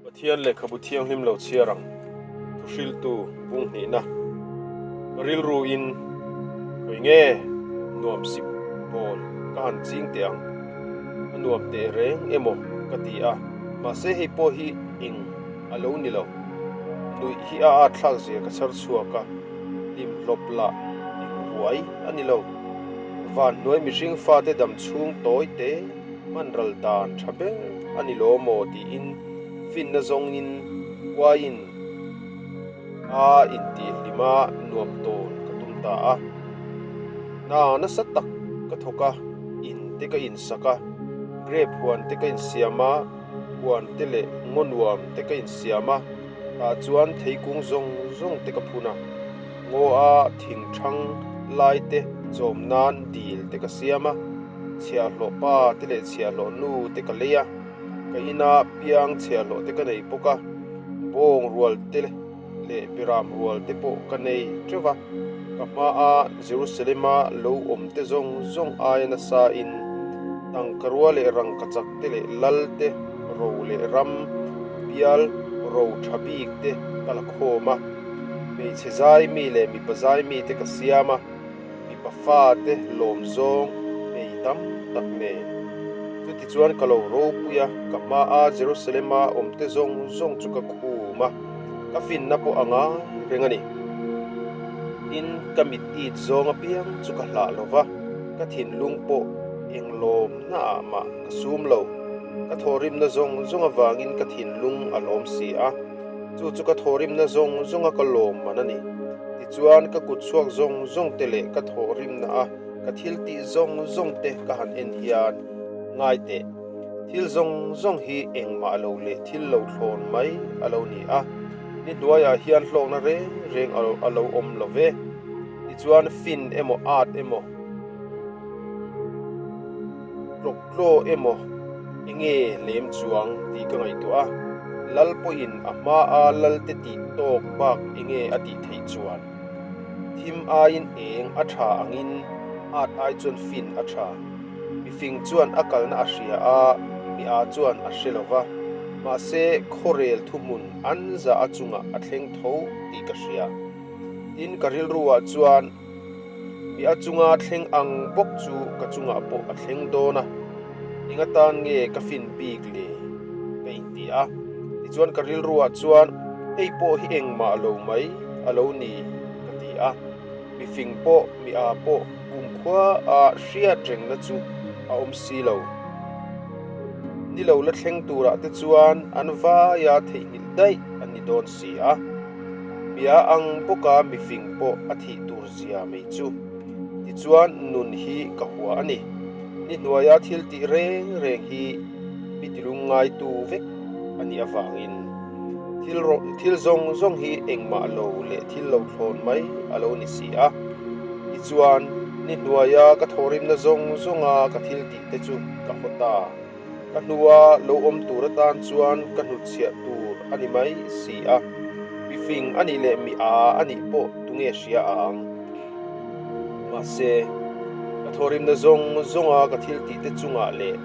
Pathian lehkhabu thianghlim lo chhiar ang, thuhriltu bung hnihna. Ka rilruin khawi nge nuam sip pawl ka han ching teh ang, a nuam teh reng emaw ka ti a, mahse hei pawh hi eng a lo ni lo. Nuih hi a at thlak zia ka chhar chhuak a, hlim hlawp lah eng ruai a ni lo. Van hnuai mihring fate dam chhung tawi te hman ral dan tha ber a ni lo maw tiin finna zawngin uaiin a intihhlim a nuam tawn ka tum ta a. Hna nasa tak ka thawk a, in te ka insak a, grape huan te ka insiam a, huan te leh ngaw nuam te ka insiam a, tah chuan theikung zawng zawng te ka phun a, ngaw a thing thang lai te chawm nan dil te ka siam a, chhiahhlawh pa te leh chhiahhlawh nu te ka lei a, ka ina piang chhiahhlawh te ka nei bawk a, bawng rual te leh biram rual te pawh ka nei teuh va, ka hmaa Jerusalem-a lo awm te zawng zawng aia nasa in tangka rua leh rangkachak te leh lal te ro leh ram bial ro tha bik te ka la khawm a, hmeichhe zai mi leh mipa zai mi te ka siam a. Mipa fate lawm zawng hmei tam tak nen. Chutichuan ka lo ropui a, ka hmaa Jerusalema awmte zawng zawng chu ka khum a, ka finna pawh a ngai reng a ni. Tin, ka mit it zawng apiang chu ka hlah lo va, ka thinlung pawh eng lawmnaah mah ka sum lo. Ka thawhrimna zawng zawng avangin ka thinlung a lawm si a, chu chu ka thawhrimna zawng zawnga ka lawm man a ni. Tichuan, ka kut chhuak zawng zawng te leh ka thawh rimna a ka thil tih zawng zawng te ka han en hian, ngai teh, thil zawng zawng hi engmah lo leh thil lo thlawn mai a lo ni a, ni hnuaiah hian hlawkna reng reng a lo awm lo ve. Tichuan, fin emaw at emaw, tlawk Tlaw emaw enge lem chuang tih ka ngaihtuah a, Lal pawhin a hmaa Lalte tih tawk bak enge a tih theih chuan thim aiin eng a tha angin at ai chuan fin a tha. Mifing chuan a kalna a hria a, mi a chuan a hre lo va, mahse khawrel thuhmun an za a chungah a thleng tho tih ka hria. Tin, ka rilruah chuan. Mi a chunga thleng ang bawk chu ka chungah pawh a thleng dawn a, eng atan nge ka fin bik le? ka inti a. Tichuan ka rilruah chuan hei pawh hi engmah lo mai a lo ni ka ti a. Mi fing pawh mi a pawh kumkhua a hriat rengna chu a awm si lo. Ni lo la thleng turah te chuan an vaia theihnghilh daih an ni dawn si a. Mia ang bawka mifing pawh a thih tur zia mai chu. Tichuan nun hi ka hua a ni. Ni hnuaia thil tih reng reng hi mi tilung ngaitu vek a nih avangin thil thil zawng zawng hi engmah lo leh thil lo thlawn mai a lo ni si a. Tichuan ni hnuaia ka thawhrimna zawng zawnga ka thil tih te chu ka haw ta. Ka hnua lo awm tur atan chuan ka hnutchhiah tur a ni mai si a, mi fing a nih leh mi â a nih pawh tunge hria ang? Mahse, ka thawhrimna zawng zawnga ka thil tihte chungah leh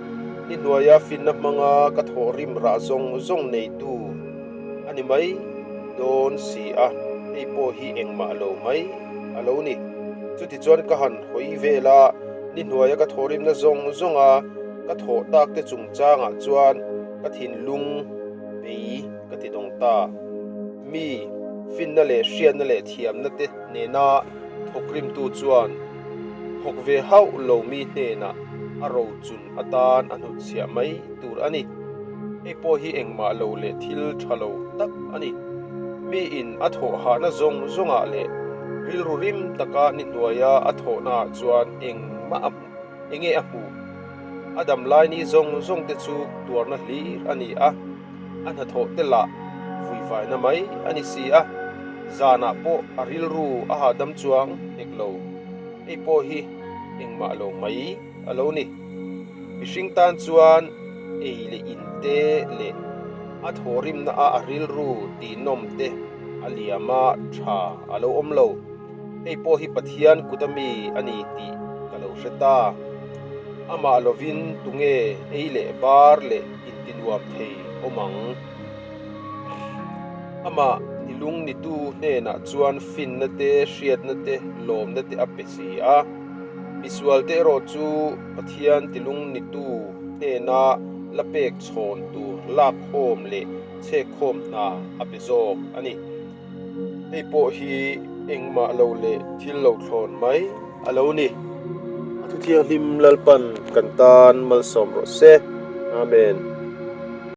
ni hnuaia finna hmanga ka thawhrim rah zawng zawng neitu a ni mai dawn si a, hei pawh hi engmah lo mai a lo ni. Chutichuan ka han hawi vel a, ni hnuaia ka thawhrimna zawng zawnga Ka thawh tak te chungchangah chuan ka thinlung bei ka ti dawng ta. Mi finna leh hriatna leh thiamna te nena thawkrimtu chuan thawk ve hauh lo mi hnenah a rochun atan a hnutchhiah mai tur a ni. Hei pawh hi engmah lo leh thil tha lo tak a ni. Miin a thawh hahna zawng zawngah leh rilru rim taka ni hnuaia a thawhnaah chuan engmah a hmu. Enge a hmuh? A dam lai ni zawng zawng te chu tuarna hlir a ni a, a hnathawh te lah vuivaina mai a ni si a, zanah pawh a rilru a hahdam chuang hek lo. Hei pawh hi engmah lo mai a lo ni. Mihring tan chuan ei leh in te leh a thawhrimna a a rilru tihnawm te a liam a tha a lo awm lo. Hei pawh hi Pathian kut a mi a ni tih ka lo hre ta. Amah lovin tunge ei leh bar leh intinuam thei awm ang? Amah tilungnitu hnenah chuan finna te, hriatna te, lawmna te a pe si a. Misualte erawh chu Pathian tilungnitu hnena la pek chhawn tur lakkhawm leh chhekkhawm hna a pe zawk a ni. Hei pawh hi engmah lo leh thil lo thlawn mai a lo ni. A thuthianghlim Lalpan kan tan malsawm rawh se. Amen.